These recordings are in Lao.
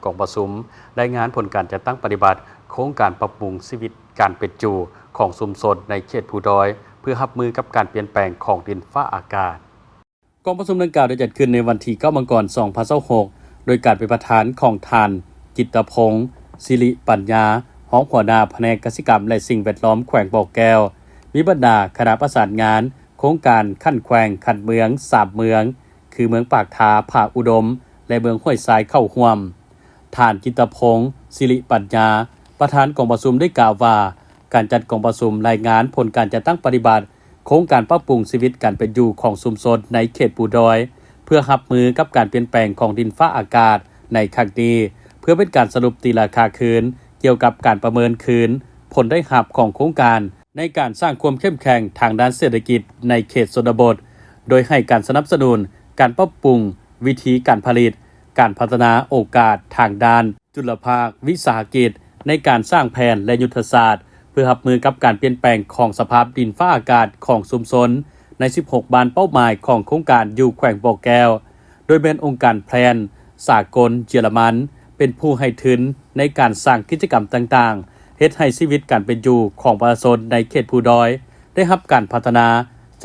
ກອງປະຊຸມລາຍງານຜົນການຈັດຕັ້ງປະຕິບັດໂຄງການປັບປຸງຊີວິດການເປັນຢູ່ຂອງຊຸມຊົນໃນເຂດພູດອຍ ເພື່ອຮັບມືກັບການປ່ຽນແປງຂອງດິນຟ້າອາກາດ. ກອງປະຊຸມດັ່ງກ່າວໄດ້ຈັດຂຶ້ນໃນວັນທີເກົ້າ ມັງກອນ ສອງພັນຊາວຫົກ ໂດຍການເປັນປະທານຂອງທ່ານ ຈິດຕະພົງ ສິລິປັນຍາ ຮອງຫົວໜ້າພະແນກກະສິກຳ ແລະ ສິ່ງແວດລ້ອມແຂວງບໍ່ແກ້ວ, ມີບັນດາຄະນະປະສານງານໂຄງການຂັ້ນແຂວງ, ຂັ້ນເມືອງ ສາມເມືອງ ຄືເມືອງປາກທາ, ຜາອຸດົມ ແລະ ເມືອງຫ້ວຍຊາຍເຂົ້າຮ່ວມ. ທ່ານ ຈິດຕະພົງ ສິລິປັນຍາ ປະທານກອງປະຊຸມໄດ້ກ່າວວ່າ ການຈັດກອງປະຊຸມລາຍງານຜົນການຈັດຕັ້ງປະຕິບັດໂຄງການປັບປຸງຊີວິດການເປັນຢູ່ຂອງຊຸມຊົນໃນເຂດພູດອຍ ເພື່ອຮັບມືກັບການປ່ຽນແປງຂອງດິນຟ້າອາກາດໃນຄັ້ງນີ້ ເພື່ອເປັນການສະຫຼຸບຕີລາຄາຄືນກ່ຽວກັບການປະເມີນຄືນຜົນໄດ້ຮັບຂອງໂຄງການ ໃນການສ້າງຄວາມເຂັ້ມແຂງທາງດ້ານເສດຖະກິດໃນເຂດຊົນນະບົດ ໂດຍໃຫ້ການສະໜັບສະໜູນການປັບປຸງວິທີການຜະລິດ, ການພັດທະນາໂອກາດທາງດ້ານຈຸລະພາກວິສາຫະກິດ ໃນການສ້າງແຜນ ແລະ ຍຸດທະສາດ ເພື່ອຮັບມືກັບການປ່ຽນແປງຂອງສະພາບດິນຟ້າອາກາດຂອງຊຸມຊົນໃນສິບຫົກບ້ານເປົ້າໝາຍຂອງໂຄງການຢູ່ແຂວງບໍ່ແກ້ວ. ໂດຍແມ່ນອົງການແພລນສາກົນເຢຍລະມັນ ເປັນຜູ້ໃຫ້ທຶນໃນການສ້າງກິດຈະກຳຕ່າງໆ ເຮັດໃຫ້ຊີວິດການເປັນຢູ່ຂອງປະຊາຊົນໃນເຂດພູດອຍໄດ້ຮັບການພັດທະນາ.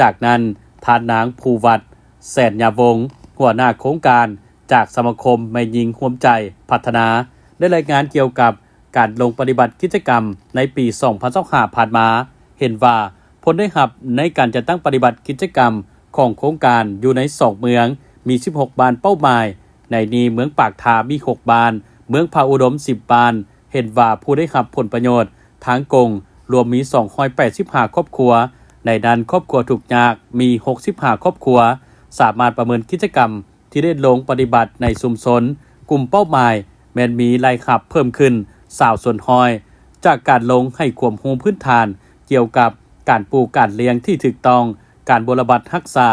ຈາກນັ້ນ, ທ່ານນາງ ພູວັດ ແສນຍາວົງ ຫົວໜ້າໂຄງການຈາກສະມາຄົມແມ່ຍິງຮ່ວມໃຈພັດທະນາ ໄດ້ລາຍງານກ່ຽວກັບການລົງປະຕິບັດກິດຈະກຳໃນປີສອງພັນຊາວຫ້າຜ່ານມາ ເຫັນວ່າ ຜົນໄດ້ຮັບໃນການຈັດຕັ້ງປະຕິບັດກິດຈະກຳຂອງໂຄງການຢູ່ໃນສອງເມືອງ ມີສິບຫົກບ້ານເປົ້າໝາຍ, ໃນນີ້ເມືອງປາກທາມີຫົກບ້ານ, ເມືອງຜາອຸດົມສິບບ້ານ, ເຫັນວ່າຜູ້ໄດ້ຮັບຜົນປະໂຫຍດທາງກົງລວມມີສອງຮ້ອຍແປດສິບຫ້າຄອບຄົວ, ໃນນັ້ນຄອບຄົວທຸກຍາກມີຫົກສິບຫ້າຄອບຄົວ, ສາມາດປະເມີນກິດຈະກຳ ທີ່ໄດ້ລົງປະຕິບັດໃນຊຸມຊົນກຸ່ມເປົ້າໝາຍ ແມ່ນມີລາຍຮັບເພີ່ມຂຶ້ນຊາວສ່ວນຮ້ອຍ ຈາກການລົງໃຫ້ຄວາມຮູ້ພື້ນຖານກ່ຽວກັບການປູກການລ້ຽງທີ່ຖືກຕ້ອງ, ການບົວລະບັດຮັກສາ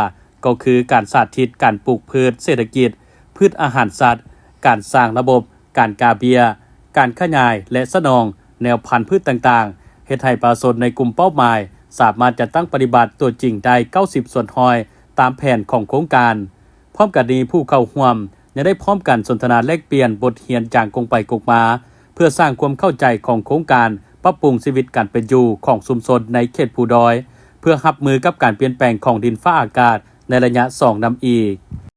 ກໍຄືການສາທິດການປູກພືດເສດຖະກິດ, ພືດອາຫານສັດ, ການສ້າງລະບົບການກາເບ້ຍ, ການຂະຫຍາຍ ແລະ ສະໜອງແນວພັນພືດຕ່າງໆ ເຮັດໃຫ້ປະຊາຊົນໃນກຸ່ມເປົ້າໝາຍສາມາດຈັດຕັ້ງປະຕິບັດຕົວຈິງໄດ້ເກົ້າສິບສ່ວນຮ້ອຍ ຕາມແຜນຂອງໂຄງການ. ພ້ອມກັນນີ້, ຜູ້ເຂົ້າຮ່ວມຍັງໄດ້ພ້ອມກັນສົນທະນາແລກປ່ຽນບົດຮຽນຢ່າງກົງໄປກົງມາ ເພື່ອສ້າງຄວາມເຂົ້າໃຈຂອງໂຄງການປັບປຸງຊີວິດການເປັນຢູ່ຂອງຊຸມຊົນໃນເຂດພູດອຍ ເພື່ອຮັບມືກັບການປ່ຽນແປງຂອງດິນຟ້າອາກາດໃນໄລຍະສອງນຳອີກ.